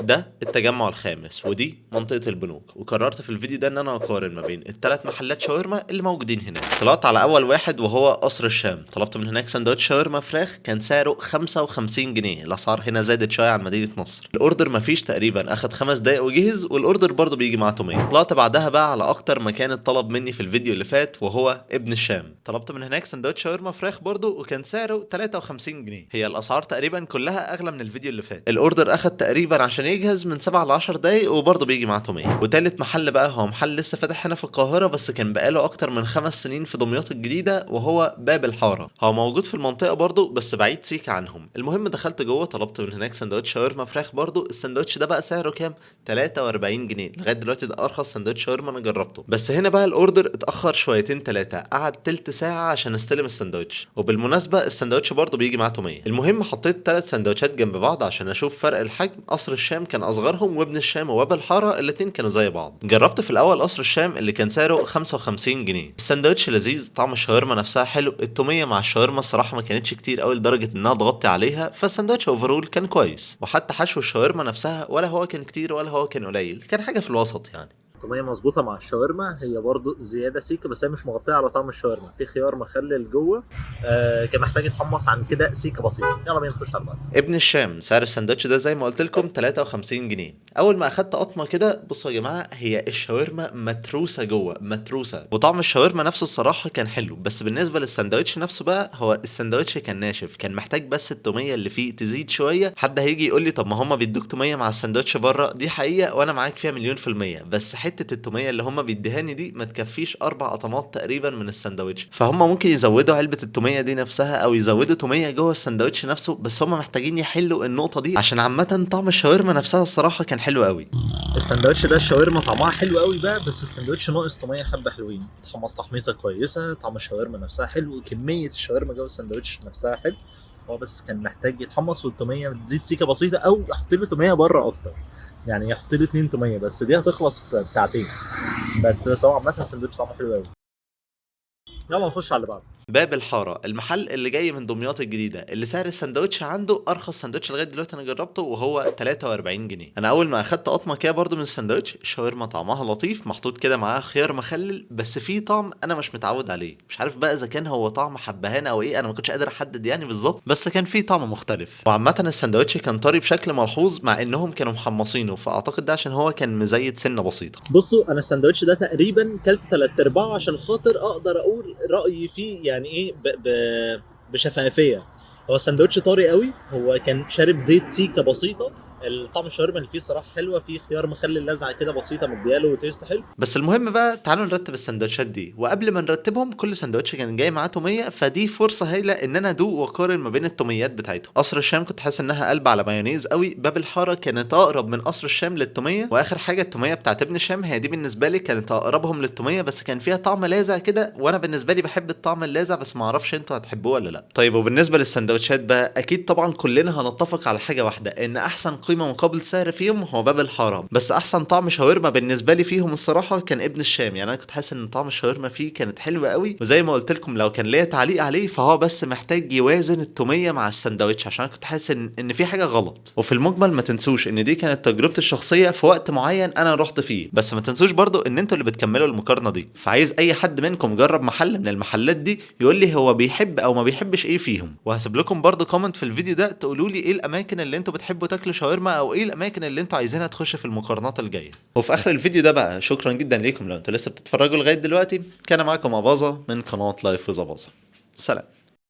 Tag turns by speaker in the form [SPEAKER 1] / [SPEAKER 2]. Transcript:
[SPEAKER 1] ده التجمع الخامس ودي منطقة البنوك، وقررت في الفيديو ده ان انا اقارن ما بين الثلاث محلات شاورما اللي موجودين هناك. طلعت على اول واحد وهو قصر الشام، طلبت من هناك سندوتش شاورما فراخ كان سعره 55 جنيه. الاسعار هنا زادت شوية عن مدينة نصر. ال order مفيش تقريبا اخد 5 دقايق وجهز، وال order برضه بيجي معاه توميه. طلعت بعدها بقى على اكتر مكان اتطلب مني في الفيديو اللي فات وهو ابن الشام، طلبت من هناك سندوتش شاورما فراخ برضه وكان سعره 53 جنيه. هي الاسعار تقريبا كلها اغلى من الفيديو اللي فات. ال order اخد تقريبا عشان يجهز من 7 ل 10 دقايق وبرضه بيجي معاه توميه. وتالت محل بقى هو محل لسه فاتح هنا في القاهرة، بس كان بقاله اكتر من 5 سنين في دمياط الجديدة، وهو باب الحارة. هو موجود في المنطقة برضه بس بعيد سيكا عنهم. المهم دخلت جوه طلبت من هناك سندوتش شاورما فراخ برضه. السندوتش ده بقى سعره كام؟ 43 جنيه. لغاية دلوقتي ده ارخص سندوتش شاورما انا جربته. بس هنا بقى ال order اتاخر شويتين ثلاثة، قعد تلت ساعة عشان استلم السندوتش. وبالمناسبة السندوتش برضه بيجي معاه توميه. المهم حطيت 3 سندوتشات جنب بعض عشان اشوف فرق الحجم. قصر الشام كان اصغرهم، وابن الشام وباب الحارة الاتنين كانوا زي بعض. جربت في الاول قصر الشام اللي كان سعره 55 جنيه. السندوتش لذيذ، طعم الشاورما نفسها حلو، التوميه مع الشاورما الصراحة ما كانتش كتير قوي لدرجة انها تغطي عليها، فالسندوتش overall كان كويس. وحتى حشو الشاورما نفسها ولا هو كان كتير ولا هو كان قليل، كان حاجة في الوسط يعني.
[SPEAKER 2] التوميه مظبوطة مع الشاورما، هي برضو زيادة سيكه بس هي مش مغطيه على طعم الشاورما. في خيار مخلل جوه، كان محتاج يتحمص عن كده سيكه بسيطة. يلا بينا نخش على بعض.
[SPEAKER 1] ابن الشام سعر السندوتش ده زي ما قلت لكم 53 جنيه. اول ما اخدت قطمه كده بصوا يا جماعة، هي الشاورما متروسه جوه، متروسه، وطعم الشاورما نفسه الصراحة كان حلو. بس بالنسبة للسندوتش نفسه بقى، هو السندوتش كان ناشف، كان محتاج بس التوميه اللي فيه تزيد شوية. حد هيجي يقول لي طب ما هما بيدوك توميه مع السندوتش بره، دي حقيقة وانا معاك فيها مليون في المية، بس حتة التوميه اللي هما بيديهاني دي ما تكفيش 4 قطمات تقريبا من السندوتش. فهم ممكن يزودوا علبة التوميه دي نفسها او يزودوا توميه جوه السندوتش نفسه، بس هم محتاجين يحلوا النقطة دي عشان عامة طعم الشاورما نفسها الصراحة كان حلو قوي.
[SPEAKER 2] السندوتش ده الشاورما طعمها حلو قوي بقى، بس السندوتش ناقص توميه حبه حلوين. اتحمص تحميصه كويسة، طعم الشاورما نفسها حلو، كمية الشاورما جوه السندوتش نفسها حلو. هو بس كان محتاج يتحمص والتوميه تزيد سيكه بسيطة، او يحط له توميه بره اكتر، يعني يحط له 2 توميه بس دي هتخلص في بتاعتين بس. هو عامة السندوتش طعمه حلو قوي. يلا نخش على اللي بعده.
[SPEAKER 1] باب الحارة، المحل اللي جاي من دمياط الجديدة، اللي سعر السندوتش عنده أرخص سندوتش لغاية دلوقتي أنا جربته وهو 43 جنيه. أنا أول ما أخدت قطمة كده برضو من السندوتش، الشاورما طعمها لطيف، محطوط كده معاه خيار مخلل، بس فيه طعم أنا مش متعود عليه، مش عارف بقى إذا كان هو طعم حبهان أو إيه، أنا ما كنتش قادر أحدد يعني بالظبط، بس كان فيه طعم مختلف. وعامة السندوتش كان طري بشكل ملحوظ مع إنهم كانوا محمصينه، فأعتقد ده عشان هو كان مزيت سنة بسيطة.
[SPEAKER 2] بصوا انا السندوتش ده تقريبا كلت 3/4 عشان خاطر اقدر اقول رايي فيه، يعني ايه بشفافيه. هو السندوتش طري قوي، هو كان شارب زيت سيكه بسيطة، الطعم الشاورما اللي فيه صراحة حلوة، فيه خيار مخلل لزعه كده بسيطة مدياله و taste حلو.
[SPEAKER 1] بس المهم بقى تعالوا نرتب السندوتشات دي، وقبل ما نرتبهم كل سندوتش كان جاي معاه توميه، فدي فرصة هايلة ان انا ادوق واقارن ما بين التوميات بتاعتهم. قصر الشام كنت حاسس انها قلب على مايونيز قوي، باب الحارة كانت اقرب من قصر الشام للتوميه، واخر حاجة التوميه بتاعت ابن الشام هي دي بالنسبة لي كانت اقربهم للتوميه، بس كان فيها طعم لاذع كده، وانا بالنسبة لي بحب الطعم اللاذع، بس ما اعرفش انتوا هتحبوه ولا لا. طيب وبالنسبة للسندوتشات بقى، اكيد طبعا كلنا هنتفق على حاجة واحدة، ان احسن قيمة مقابل سعر فيهم هو باب الحارة، بس احسن طعم شاورما بالنسبة لي فيهم الصراحة كان ابن الشام. يعني انا كنت حاسس ان طعم الشاورما فيه كانت حلوة قوي، وزي ما قلت لكم لو كان ليا تعليق عليه فهو بس محتاج يوازن التوميه مع السندوتش، عشان كنت حاسس ان في حاجة غلط. وفي المجمل ما تنسوش ان دي كانت تجربتي الشخصية في وقت معين انا رحت فيه، بس ما تنسوش برضو ان انتوا اللي بتكملوا المقارنة دي. فعايز اي حد منكم جرب محل من المحلات دي يقول لي هو بيحب او ما بيحبش ايه فيهم، وهسيب لكم برضو comment في الفيديو ده تقولوا لي ايه الاماكن اللي انتوا بتحبوا تاكلوا شاورما، او ايه الاماكن اللي انتوا عايزينها تخش في المقارنات الجاية. وفي اخر الفيديو ده بقى شكرا جدا ليكم لو انتوا لسه بتتفرجوا لغاية دلوقتي. كان معاكم اباظة من قناة Life with اباظة. سلام.